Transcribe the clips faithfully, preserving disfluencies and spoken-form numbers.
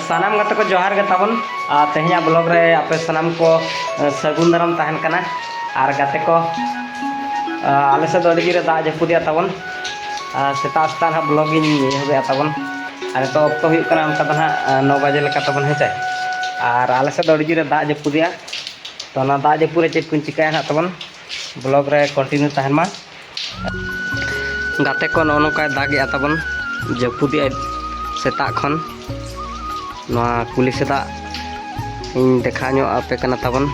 ᱥᱟᱱᱟᱢ ᱜᱟᱛᱮ ᱠᱚ ᱡᱚᱦᱟᱨ ᱜᱮ ᱛᱟᱵᱚᱱ᱾ ᱟᱨ ᱛᱮᱦᱮᱧᱟᱜ ᱵᱞᱚᱜ ᱨᱮ ᱟᱯᱮ ᱥᱟᱱᱟᱢ ᱠᱚ, ᱮ, ᱥᱟᱹᱜᱩᱱ ᱫᱟᱨᱟᱢ ᱛᱟᱦᱮᱱ ᱠᱟᱱᱟ᱾ ᱟᱨ ᱜᱟᱛᱮ ᱠᱚ, ᱮ, ᱟᱞᱮ ᱥᱮᱫ ᱫᱚ ᱟᱹᱰᱤ ᱡᱳᱨᱮ ᱫᱟᱜ ᱡᱟᱹᱯᱩᱫᱮᱜᱼᱟ ᱛᱟᱵᱚᱱ᱾ ᱟᱨ ᱥᱮᱛᱟᱜ ᱥᱮᱛᱟᱜ ᱱᱟᱦᱟᱜ ᱵᱞᱚᱜ ᱤᱧ ᱮᱦᱚᱵᱮᱜᱼᱟ ᱛᱟᱵᱚᱱ᱾ ᱟᱨ ᱱᱤᱛᱚᱜ ᱚᱠᱛᱚ ᱦᱩᱭᱩᱜ ᱠᱟᱱᱟ ᱚᱱᱠᱟ ᱫᱚ ᱱᱟᱦᱟᱜ, ᱮ, ᱱᱚ ᱵᱟᱡᱮ ᱞᱮᱠᱟ ᱛᱟᱵᱚᱱ, ᱦᱮᱸ ᱪᱮ? ᱟᱨ ᱟᱞᱮ ᱥᱮᱫ ᱫᱚ ᱟᱹᱰᱤ ᱡᱳᱨᱮ ᱫᱟᱜ ᱡᱟᱹᱯᱩᱫᱮᱜᱼᱟ᱾ ᱛᱚ ᱚᱱᱟ ᱫᱟᱜ ᱡᱟᱹᱯᱩᱫ ᱨᱮ ᱪᱮᱫ ᱠᱚᱧ ᱪᱤᱠᱟᱹᱭᱟ ᱱᱟᱦᱟᱜ ᱛᱟᱵᱚᱱ, ᱵᱞᱚᱜ ᱨᱮ ᱠᱚᱱᱴᱤᱱᱤᱭᱩ ᱛᱟᱦᱮᱱ ᱢᱟ᱾ ᱜᱟᱛᱮ ᱠᱚ, ᱱᱚᱜᱼᱚ ᱱᱚᱝᱠᱟᱭ ᱫᱟᱜᱮᱜᱼᱟ ᱛᱟᱵᱚᱱ, ᱡᱟᱹᱯᱩᱫᱮᱜᱼᱟᱭ ᱥᱮᱛᱟᱜ ᱠᱷᱚᱱ᱾ ᱱᱚᱣᱟ ᱠᱩᱞᱦᱤ ᱥᱮᱫᱟᱜ ᱤᱧ ᱫᱮᱠᱷᱟᱣ ᱧᱚᱜ ᱟᱯᱮ ᱠᱟᱱᱟ ᱛᱟᱵᱚᱱ᱾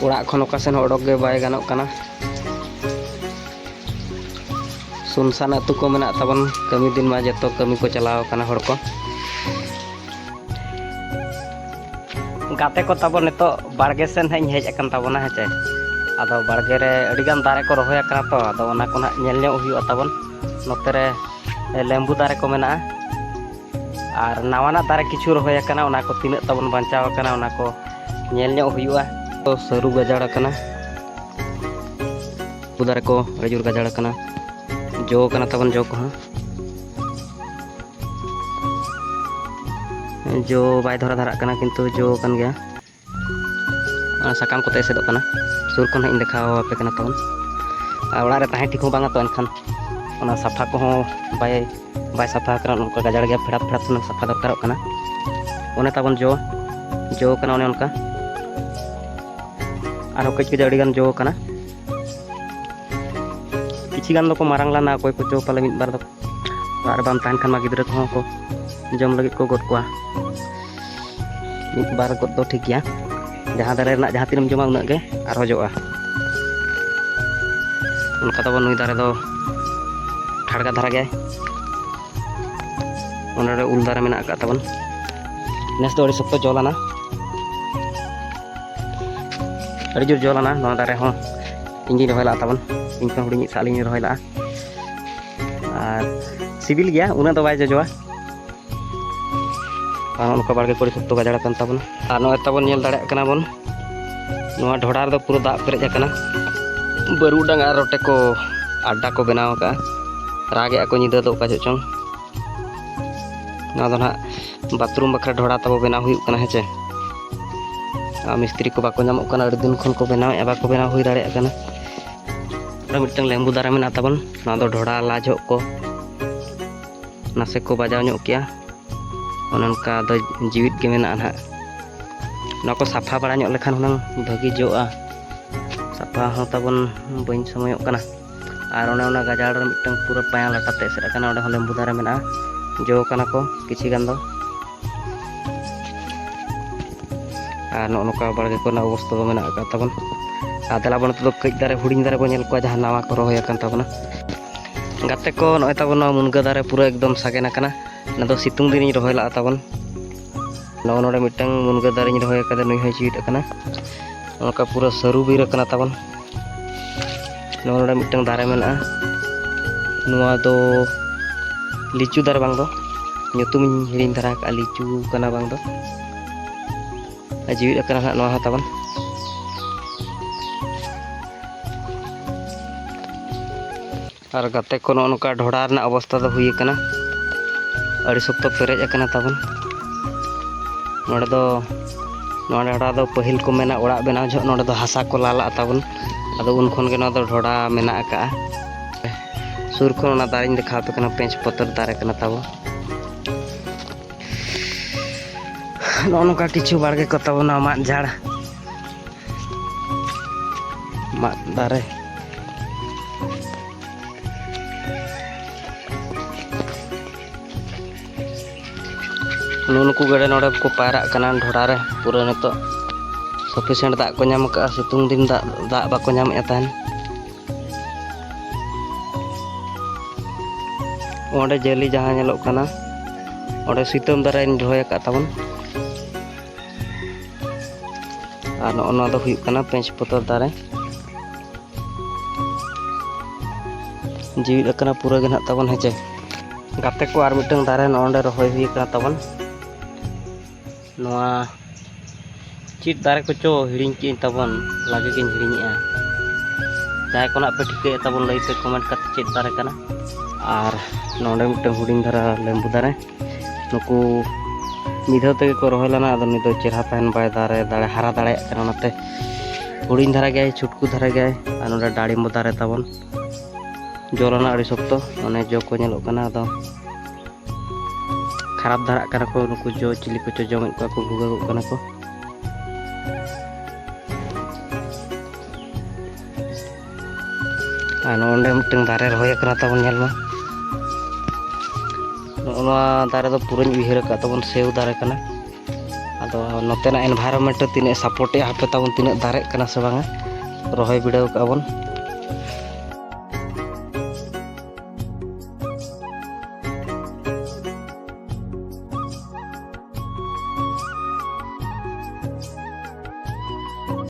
ᱚᱲᱟᱜ ᱠᱷᱚᱱ ᱚᱠᱟ ᱥᱮᱱ ᱦᱚᱸ ᱚᱰᱚᱠ ᱜᱮ ᱵᱟᱭ ᱜᱟᱱᱚᱜ ᱠᱟᱱᱟ᱾ ᱥᱩᱱᱥᱟᱱ ᱟᱹᱛᱩ ᱠᱚ ᱢᱮᱱᱟᱜ ᱛᱟᱵᱚᱱ, ᱠᱟᱹᱢᱤ ᱫᱤᱱ ᱢᱟ ᱡᱚᱛᱚ ᱠᱟᱹᱢᱤ ᱠᱚ ᱪᱟᱞᱟᱣ ᱟᱠᱟᱱᱟ ᱦᱚᱲ ᱠᱚ᱾ ᱜᱟᱛᱮ ᱠᱚ ᱛᱟᱵᱚᱱ, ᱱᱤᱛᱚᱜ ᱵᱟᱲᱜᱮ ᱥᱮᱱ ᱦᱟᱸᱜ ᱤᱧ ᱦᱮᱡ ᱟᱠᱟᱱ ᱛᱟᱵᱚᱱᱟ, ᱦᱮᱸ ᱪᱮ᱾ ᱟᱫᱚ ᱵᱟᱲᱜᱮ ᱨᱮ ᱟᱹᱰᱤ ᱜᱟᱱ ᱫᱟᱨᱮ ᱠᱚ ᱨᱚᱦᱚᱭ ᱟᱠᱟᱱᱟ ᱛᱚ, ᱟᱫᱚ ᱚᱱᱟ ᱠᱚ ᱱᱟᱦᱟᱜ ᱧᱮᱞ ᱧᱚᱜ ᱦᱩᱭᱩᱜᱼᱟ ᱛᱟᱵᱚᱱ᱾ ᱱᱚᱛᱮ ᱨᱮ ᱞᱮᱢᱵᱩ ᱫᱟᱨᱮ ᱠᱚ ᱢᱮᱱᱟᱜᱼᱟ ᱟᱨ ᱱᱟᱣᱟᱱᱟᱜ ᱫᱟᱨᱮ ᱠᱤᱪᱷᱩ ᱨᱚᱦᱚᱭ ᱟᱠᱟᱱᱟ, ᱚᱱᱟ ᱠᱚ ᱛᱤᱱᱟᱹᱜ ᱛᱟᱵᱚᱱ ᱵᱟᱧᱪᱟᱣ ᱟᱠᱟᱱᱟ, ᱚᱱᱟ ᱠᱚ ᱧᱮᱞ ᱧᱚᱜ ᱦᱩᱭᱩᱜᱼᱟ᱾ ᱛᱚ ᱥᱟᱹᱨᱩ ᱜᱟᱡᱟᱲ ᱟᱠᱟᱱᱟ, ᱞᱮᱵᱩ ᱫᱟᱨᱮ ᱠᱚ ᱟᱹᱰᱤ ᱡᱳᱨ ᱜᱟᱡᱟᱲ ᱟᱠᱟᱱᱟ, ᱡᱚ ᱠᱟᱱᱟ ᱛᱟᱵᱚᱱ ᱡᱚ ᱠᱚᱦᱚᱸ᱾ ᱡᱚ ᱵᱟᱭ ᱫᱷᱚᱨᱟ ᱫᱷᱟᱨᱟᱜ ᱠᱟᱱᱟ, ᱠᱤᱱᱛᱩ ᱡᱚ ᱠᱟᱱ ᱜᱮᱭᱟ᱾ ᱚᱱᱟ ᱥᱟᱠᱟᱢ ᱠᱚᱛᱮ ᱮᱥᱮᱫᱚᱜ ᱠᱟᱱᱟ᱾ ᱥᱩᱨ ᱠᱷᱚᱱ ᱦᱟᱸᱜ ᱤᱧ ᱫᱮᱠᱷᱟᱣ ᱟᱯᱮ ᱠᱟᱱᱟ ᱛᱟᱵᱚᱱ᱾ ᱟᱨ ᱚᱲᱟᱜ ᱨᱮ ᱛᱟᱦᱮᱸ ᱴᱷᱤᱠ ᱦᱚᱸ ᱵᱟᱝᱟ ᱛᱚ, ᱮᱱᱠᱷᱟᱱ ᱚᱱᱟ ᱥᱟᱯᱷᱟ ᱠᱚᱦᱚᱸ ᱵᱟᱭ, ᱵᱟᱭ ᱥᱟᱯᱷᱟ ᱟᱠᱟᱱᱟ᱾ ᱱᱚᱝᱠᱟ ᱜᱟᱡᱟᱲ ᱜᱮᱭᱟ, ᱯᱷᱮᱲᱟᱛ ᱯᱷᱮᱲᱟᱛ ᱦᱩᱱᱟᱹᱝ ᱥᱟᱯᱷᱟ ᱫᱚᱨᱠᱟᱨᱚᱜ ᱠᱟᱱᱟ᱾ ᱚᱱᱮ ᱛᱟᱵᱚᱱ ᱡᱚ, ᱡᱚ ᱠᱟᱱᱟ ᱚᱱᱮ ᱚᱱᱠᱟ᱾ ᱟᱨᱦᱚᱸ ᱠᱟᱹᱡ ᱠᱟᱹᱡ ᱟᱹᱰᱤᱜᱟᱱ ᱡᱚ ᱠᱟᱱᱟ᱾ ᱠᱤᱪᱷᱤ ᱜᱟᱱ ᱫᱚᱠᱚ ᱢᱟᱨᱟᱝ ᱞᱮᱱᱟ, ᱚᱠᱚᱭ ᱠᱚᱪᱚ ᱯᱟᱞᱮ ᱢᱤᱫ ᱵᱟᱨ ᱫᱚ ᱚᱲᱟᱜ ᱨᱮ ᱵᱟᱢ ᱛᱟᱦᱮᱱ ᱠᱷᱟᱱ ᱢᱟ ᱜᱤᱫᱽᱨᱟᱹ ᱠᱚᱦᱚᱸ ᱠᱚ ᱡᱚᱢ ᱞᱟᱹᱜᱤᱫ ᱠᱚ ᱜᱚᱫ ᱠᱚᱣᱟ᱾ ᱢᱤᱫ ᱵᱟᱨ ᱜᱚᱫ ᱫᱚ ᱴᱷᱤᱠ ᱜᱮᱭᱟ, ᱡᱟᱦᱟᱸ ᱫᱟᱨᱮ ᱨᱮᱱᱟᱜ ᱡᱟᱦᱟᱸ ᱛᱤᱱᱟᱹᱜ ᱮᱢ ᱡᱚᱢᱟ ᱩᱱᱟᱹᱜ ᱜᱮ ᱟᱨᱦᱚᱸ ᱡᱚᱜᱼᱟ᱾ ᱚᱱᱠᱟ ᱛᱟᱵᱚᱱ ᱱᱩᱭ ᱫᱟᱨᱮ ᱫᱚ ᱴᱷᱟᱲᱜᱟ ᱫᱷᱟᱨᱟ ᱜᱮ᱾ ᱚᱸᱰᱮ ᱩᱞ ᱫᱟᱨᱮ ᱢᱮᱱᱟᱜ ᱟᱠᱟᱫ ᱛᱟᱵᱚᱱ᱾ ᱱᱮᱥ ᱫᱚ ᱟᱹᱰᱤ ᱥᱚᱠᱛᱚ ᱡᱚ ᱞᱮᱱᱟ, ᱟᱹᱰᱤ ᱡᱳᱨ ᱡᱚ ᱞᱮᱱᱟ᱾ ᱱᱚᱣᱟ ᱫᱟᱨᱮ ᱦᱚᱸ ᱤᱧ ᱜᱤᱧ ᱨᱚᱦᱚᱭ ᱞᱟᱜᱼᱟ ᱛᱟᱵᱚᱱ, ᱤᱧ ᱠᱷᱚᱱ ᱦᱩᱰᱤᱧᱤᱡ ᱥᱟᱜ ᱞᱤᱧ ᱨᱚᱦᱚᱭ ᱞᱟᱜᱼᱟ᱾ ᱟᱨ ᱥᱤᱵᱤᱞ ᱜᱮᱭᱟ, ᱩᱱᱟᱹᱜ ᱫᱚ ᱵᱟᱭ ᱡᱚᱡᱚᱣᱟ᱾ ᱟᱨ ᱱᱚᱜᱼᱚ ᱱᱚᱝᱠᱟ ᱵᱟᱲᱜᱮ ᱠᱚ ᱟᱹᱰᱤ ᱥᱚᱠᱛᱚ ᱜᱟᱡᱟᱲ ᱟᱠᱟᱱ ᱛᱟᱵᱚᱱᱟ᱾ ᱟᱨ ᱱᱚᱜᱼᱚᱭ ᱛᱟᱵᱚᱱ ᱧᱮᱞ ᱫᱟᱲᱮᱭᱟᱜ ᱠᱟᱱᱟ ᱵᱚᱱ, ᱱᱚᱣᱟ ᱰᱷᱚᱰᱟ ᱨᱮᱫᱚ ᱯᱩᱨᱟᱹ ᱫᱟᱜ ᱯᱮᱨᱮᱡ ᱟᱠᱟᱱᱟ᱾ ᱵᱟᱹᱨᱩᱰᱟᱝ ᱟᱨ ᱨᱚᱴᱮ ᱠᱚ ᱟᱰᱰᱟ ᱠᱚ ᱵᱮᱱᱟᱣ ᱟᱠᱟᱫᱼᱟ᱾ ᱨᱟᱜᱮᱫᱼᱟ ᱠᱚ ᱧᱤᱫᱟᱹ ᱫᱚ ᱚᱠᱟ ᱡᱚᱦᱚᱜ ᱪᱚᱝ᱾ ᱱᱚᱣᱟ ᱫᱚ ᱱᱟᱦᱟᱜ ᱵᱟᱛᱷᱨᱩᱢ ᱵᱟᱠᱷᱨᱟ ᱰᱷᱚᱲᱟ ᱛᱟᱵᱚ ᱵᱮᱱᱟᱣ ᱦᱩᱭᱩᱜ ᱠᱟᱱᱟ, ᱦᱮᱸ ᱪᱮ᱾ ᱟᱨ ᱢᱤᱥᱛᱨᱤ ᱠᱚ ᱵᱟᱠᱚ ᱧᱟᱢᱚᱜ ᱠᱟᱱᱟ, ᱟᱹᱰᱤ ᱫᱤᱱ ᱠᱷᱚᱱ ᱠᱚ ᱵᱮᱱᱟᱣᱮᱫᱼᱟ, ᱵᱟᱠᱚ ᱵᱮᱱᱟᱣ ᱦᱩᱭ ᱫᱟᱲᱮᱭᱟᱜ ᱠᱟᱱᱟ᱾ ᱟᱨ ᱢᱤᱫᱴᱟᱝ ᱞᱮᱢᱵᱩ ᱫᱟᱨᱮ ᱢᱮᱱᱟᱜ ᱛᱟᱵᱚᱱ, ᱱᱚᱣᱟ ᱫᱚ ᱰᱷᱚᱲᱟ ᱞᱟ ᱡᱚᱦᱚᱜ ᱠᱚ ᱱᱟᱥᱮ ᱠᱚ ᱵᱟᱡᱟᱣ ᱧᱚᱜ ᱠᱮᱜᱼᱟ᱾ ᱚᱱᱮ ᱚᱱᱠᱟ ᱫᱚ ᱡᱤᱣᱤᱫ ᱜᱮ ᱢᱮᱱᱟᱜᱼᱟ ᱱᱟᱦᱟᱜ᱾ ᱱᱚᱣᱟ ᱠᱚ ᱥᱟᱯᱷᱟ ᱵᱟᱲᱟ ᱧᱚᱜ ᱞᱮᱠᱷᱟᱱ ᱦᱩᱱᱟᱹᱝ ᱵᱷᱟᱹᱜᱤ ᱡᱚᱜᱼᱟ᱾ ᱥᱟᱯᱷᱟ ᱦᱚᱸ ᱛᱟᱵᱚᱱ ᱵᱟᱹᱧ ᱥᱚᱢᱚᱭᱚᱜ ᱠᱟᱱᱟ᱾ ᱟᱨ ᱚᱱᱮ ᱚᱱᱟ ᱜᱟᱡᱟᱲ ᱨᱮ ᱢᱤᱫᱴᱟᱝ ᱯᱩᱨᱟᱹ ᱯᱟᱭᱟ ᱞᱟᱴᱟ ᱛᱮ ᱮᱥᱮᱫ ᱟᱠᱟᱱᱟ, ᱚᱸᱰᱮ ᱦᱚᱸ ᱞᱮᱢᱵᱩ ᱫᱟᱨᱮ ᱢᱮᱱᱟᱜᱼᱟ, ᱡᱚ ᱠᱟᱱᱟ ᱠᱚ ᱠᱤᱪᱷᱤ ᱜᱟᱱ ᱫᱚ᱾ ᱟᱨ ᱱᱚᱜᱼᱚ ᱱᱚᱝᱠᱟ ᱵᱟᱲᱜᱮ ᱠᱚᱨᱮᱱᱟᱜ ᱚᱵᱚᱥᱛᱟ ᱫᱚ ᱢᱮᱱᱟᱜ ᱟᱠᱟᱫ ᱛᱟᱵᱚᱱ᱾ ᱟᱨ ᱫᱮᱞᱟ ᱵᱚᱱ ᱱᱤᱛᱚᱜ ᱫᱚ ᱠᱟᱹᱡ ᱫᱟᱨᱮ, ᱦᱩᱰᱤᱧ ᱫᱟᱨᱮ ᱵᱚᱱ ᱧᱮᱞ ᱠᱚᱣᱟ, ᱡᱟᱦᱟᱸ ᱱᱟᱣᱟ ᱠᱚ ᱨᱚᱦᱚᱭ ᱟᱠᱟᱱ ᱛᱟᱵᱚᱱᱟ᱾ ᱜᱟᱛᱮ ᱠᱚ, ᱱᱚᱜᱼᱚᱭ ᱛᱟᱵᱚᱱ ᱱᱚᱣᱟ ᱢᱩᱱᱜᱟᱹ ᱫᱟᱨᱮ ᱯᱩᱨᱟᱹ ᱮᱠᱫᱚᱢ ᱥᱟᱜᱮᱱ ᱟᱠᱟᱱᱟ᱾ ᱚᱱᱟ ᱫᱚ ᱥᱤᱛᱩᱝ ᱫᱤᱱ ᱨᱤᱧ ᱨᱚᱦᱚᱭ ᱞᱟᱜᱼᱟ ᱛᱟᱵᱚᱱ᱾ ᱱᱚᱜᱼᱚ ᱱᱚᱰᱮ ᱢᱤᱫᱴᱟᱝ ᱢᱩᱱᱜᱟᱹ ᱫᱟᱨᱮᱧ ᱨᱚᱦᱚᱭ ᱟᱠᱟᱫᱟ, ᱱᱩᱭ ᱦᱚᱸᱭ ᱡᱤᱣᱤᱫ ᱟᱠᱟᱱᱟ᱾ ᱱᱚᱝᱠᱟ ᱯᱩᱨᱟᱹ ᱥᱟᱹᱨᱩ ᱵᱤᱨ ᱟᱠᱟᱱᱟ ᱛᱟᱵᱚᱱ᱾ ᱱᱚᱜᱼᱚ ᱱᱚᱰᱮ ᱢᱤᱫᱴᱟᱝ ᱫᱟᱨᱮ ᱢᱮᱱᱟᱜᱼᱟ, ᱱᱚᱣᱟ ᱫᱚ ᱞᱤᱪᱩ ᱫᱟᱨᱮ ᱵᱟᱝ ᱫᱚ, ᱧᱩᱛᱩᱢᱤᱧ ᱦᱤᱲᱤᱧ ᱫᱷᱟᱨᱟ ᱟᱠᱟᱫᱼᱟ, ᱞᱤᱪᱩ ᱠᱟᱱᱟ ᱵᱟᱝ ᱫᱚ᱾ ᱟᱨ ᱡᱤᱣᱤᱫ ᱟᱠᱟᱱᱟ ᱦᱟᱸᱜ ᱱᱚᱣᱟ ᱦᱚᱸ ᱛᱟᱵᱚᱱ᱾ ᱟᱨ ᱜᱟᱛᱮ ᱠᱚ, ᱱᱚᱜᱼᱚ ᱱᱚᱝᱠᱟ ᱰᱷᱚᱰᱟ ᱨᱮᱱᱟᱜ ᱚᱵᱚᱥᱛᱟ ᱫᱚ ᱦᱩᱭ ᱟᱠᱟᱱᱟ, ᱟᱹᱰᱤ ᱥᱚᱠᱛᱚ ᱯᱮᱨᱮᱡ ᱟᱠᱟᱱᱟ ᱛᱟᱵᱚᱱ᱾ ᱱᱚᱰᱮ ᱫᱚ, ᱱᱚᱣᱟ ᱰᱷᱚᱰᱟ ᱫᱚ ᱯᱟᱹᱦᱤᱞ ᱠᱚ ᱢᱮᱱᱟ ᱚᱲᱟᱜ ᱵᱮᱱᱟᱣ ᱡᱚᱦᱚᱜ ᱱᱚᱰᱮ ᱫᱚ ᱦᱟᱥᱟ ᱠᱚ ᱞᱟ ᱞᱟᱜᱼᱟ ᱛᱟᱵᱚᱱ, ᱟᱫᱚ ᱩᱱ ᱠᱷᱚᱱ ᱜᱮ ᱱᱚᱣᱟ ᱫᱚ ᱰᱷᱚᱰᱟ ᱢᱮᱱᱟᱜ ᱟᱠᱟᱜᱼᱟ᱾ ᱥᱩᱨ ᱠᱷᱚᱱ ᱚᱱᱟ ᱫᱟᱨᱮᱧ ᱫᱮᱠᱷᱟᱣ ᱟᱯᱮ ᱠᱟᱱᱟ, ᱯᱮᱸᱪ ᱯᱚᱛᱚᱨ ᱫᱟᱨᱮ ᱠᱟᱱᱟ ᱛᱟᱵᱚ᱾ ᱱᱚᱜᱼᱚ ᱱᱚᱝᱠᱟ ᱠᱤᱪᱷᱩ ᱵᱟᱲᱜᱮ ᱠᱚ ᱛᱟᱵᱚᱱᱟ ᱢᱟᱫ ᱡᱷᱟᱲ, ᱢᱟᱫ ᱫᱟᱨᱮ᱾ ᱱᱩᱜᱼᱩ ᱱᱩᱠᱩ ᱜᱮᱰᱮ ᱱᱚᱰᱮ ᱠᱚ ᱯᱟᱭᱨᱟᱜ ᱠᱟᱱᱟ ᱰᱷᱚᱰᱟ ᱨᱮ, ᱯᱩᱨᱟᱹ ᱱᱤᱛᱚᱜ sufficient ᱫᱟᱜ ᱠᱚ ᱧᱟᱢ ᱟᱠᱟᱫᱼᱟ, ᱥᱤᱛᱩᱝ ᱫᱤᱱ ᱫᱟᱜ, ᱫᱟᱜ ᱵᱟᱠᱚ ᱧᱟᱢᱮᱫᱼᱟ ᱛᱟᱦᱮᱱ᱾ ᱚᱸᱰᱮ ᱡᱟᱹᱞᱤ ᱡᱟᱦᱟᱸ ᱧᱮᱞᱚᱜ ᱠᱟᱱᱟ, ᱚᱸᱰᱮ ᱥᱤᱛᱟᱹᱢ ᱫᱟᱨᱮᱧ ᱨᱚᱦᱚᱭ ᱟᱠᱟᱫ ᱛᱟᱵᱚᱱ᱾ ᱟᱨ ᱱᱚᱜᱼᱚ ᱱᱚᱣᱟ ᱫᱚ ᱦᱩᱭᱩᱜ ᱠᱟᱱᱟ ᱯᱮᱸᱪ ᱯᱚᱛᱚᱨ ᱫᱟᱨᱮ, ᱡᱤᱣᱤᱫ ᱟᱠᱟᱱᱟ ᱯᱩᱨᱟᱹ ᱜᱮ ᱱᱟᱦᱟᱜ ᱛᱟᱵᱚᱱ, ᱦᱮᱸ ᱪᱮ᱾ ᱜᱟᱛᱮ ᱠᱚ, ᱟᱨ ᱢᱤᱫᱴᱟᱝ ᱫᱟᱨᱮ ᱱᱚᱜᱼᱚ ᱱᱚᱰᱮ ᱨᱚᱦᱚᱭ ᱦᱩᱭ ᱟᱠᱟᱱᱟ ᱛᱟᱵᱚᱱ᱾ ᱱᱚᱣᱟ ᱪᱮᱫ ᱫᱟᱨᱮ ᱠᱚᱪᱚ ᱦᱤᱲᱤᱧ ᱠᱮᱜᱼᱟᱹᱧ ᱛᱟᱵᱚᱱ, ᱞᱟᱜᱮ ᱜᱤᱧ ᱦᱤᱲᱤᱧᱮᱜᱼᱟ᱾ ᱡᱟᱦᱟᱸᱭ ᱠᱚ ᱱᱟᱜ ᱯᱮ ᱴᱷᱤᱠᱟᱹᱭᱮᱫ ᱛᱟᱵᱚᱱ, ᱞᱟᱹᱭ ᱯᱮ ᱠᱚᱢᱮᱱᱴ ᱠᱟᱛᱮ ᱪᱮᱫ ᱫᱟᱨᱮ ᱠᱟᱱᱟ᱾ ᱟᱨ ᱱᱚᱰᱮ ᱢᱤᱫᱴᱟᱝ ᱦᱩᱰᱤᱧ ᱫᱷᱟᱨᱟ ᱞᱮᱢᱵᱩ ᱫᱟᱨᱮ, ᱱᱩᱠᱩ ᱢᱤᱫ ᱫᱷᱟᱣ ᱛᱮᱜᱮ ᱠᱚ ᱨᱚᱦᱚᱭ ᱞᱮᱱᱟ, ᱟᱫᱚ ᱱᱤᱛ ᱫᱚ ᱪᱮᱦᱨᱟ ᱛᱟᱦᱮᱱ ᱵᱟᱭ ᱫᱟᱨᱮ ᱫᱟᱲᱮ ᱦᱟᱨᱟ ᱫᱟᱲᱮᱭᱟᱜ ᱠᱟᱱᱟ, ᱚᱱᱟᱛᱮ ᱦᱩᱰᱤᱧ ᱫᱷᱟᱨᱟ ᱜᱮᱭᱟᱭ, ᱪᱷᱩᱴᱠᱩ ᱫᱷᱟᱨᱟ ᱜᱮᱭᱟᱭ᱾ ᱟᱨ ᱱᱚᱰᱮ ᱰᱟᱲᱤᱢᱵᱚ ᱫᱟᱨᱮ ᱛᱟᱵᱚᱱ, ᱡᱚ ᱞᱮᱱᱟ ᱟᱹᱰᱤ ᱥᱚᱠᱛᱚ, ᱚᱱᱮ ᱡᱚ ᱠᱚ ᱧᱮᱞᱚᱜ ᱠᱟᱱᱟ, ᱟᱫᱚ ᱠᱷᱟᱨᱟᱯ ᱫᱷᱟᱨᱟᱜ ᱠᱟᱱᱟ ᱠᱚ, ᱱᱩᱠᱩ ᱡᱚ ᱪᱤᱞᱤ ᱠᱚᱪᱚ ᱡᱚᱢᱮᱫ ᱠᱚᱣᱟ ᱠᱚ, ᱵᱷᱩᱜᱟᱹᱜᱚᱜ ᱠᱟᱱᱟ ᱠᱚ᱾ ᱟᱨ ᱱᱚᱰᱮ ᱢᱤᱫᱴᱟᱝ ᱫᱟᱨᱮ ᱨᱚᱦᱚᱭ ᱟᱠᱟᱱᱟ ᱛᱟᱵᱚᱱ, ᱧᱮᱞ ᱢᱮ᱾ ᱱᱚᱜᱼᱚ ᱱᱚᱣᱟ ᱫᱟᱨᱮ ᱫᱚ ᱯᱩᱨᱟᱹᱧ ᱩᱭᱦᱟᱹᱨ ᱟᱠᱟᱫ ᱛᱟᱵᱚᱱ, ᱥᱮᱣ ᱫᱟᱨᱮ ᱠᱟᱱᱟ᱾ ᱟᱫᱚ ᱱᱚᱛᱮᱱᱟᱜ environment ᱨᱮ ᱛᱤᱱᱟᱹᱜ ᱥᱟᱯᱳᱨᱴᱮᱜᱼᱟ, ᱦᱟᱯᱮ ᱛᱟᱵᱚᱱ ᱛᱤᱱᱟᱹᱜ ᱫᱟᱨᱮᱜ ᱠᱟᱱᱟ ᱥᱮ ᱵᱟᱝᱟ, ᱨᱚᱦᱚᱭ ᱵᱤᱰᱟᱹᱣ ᱠᱟᱜᱼᱟ ᱵᱚᱱ᱾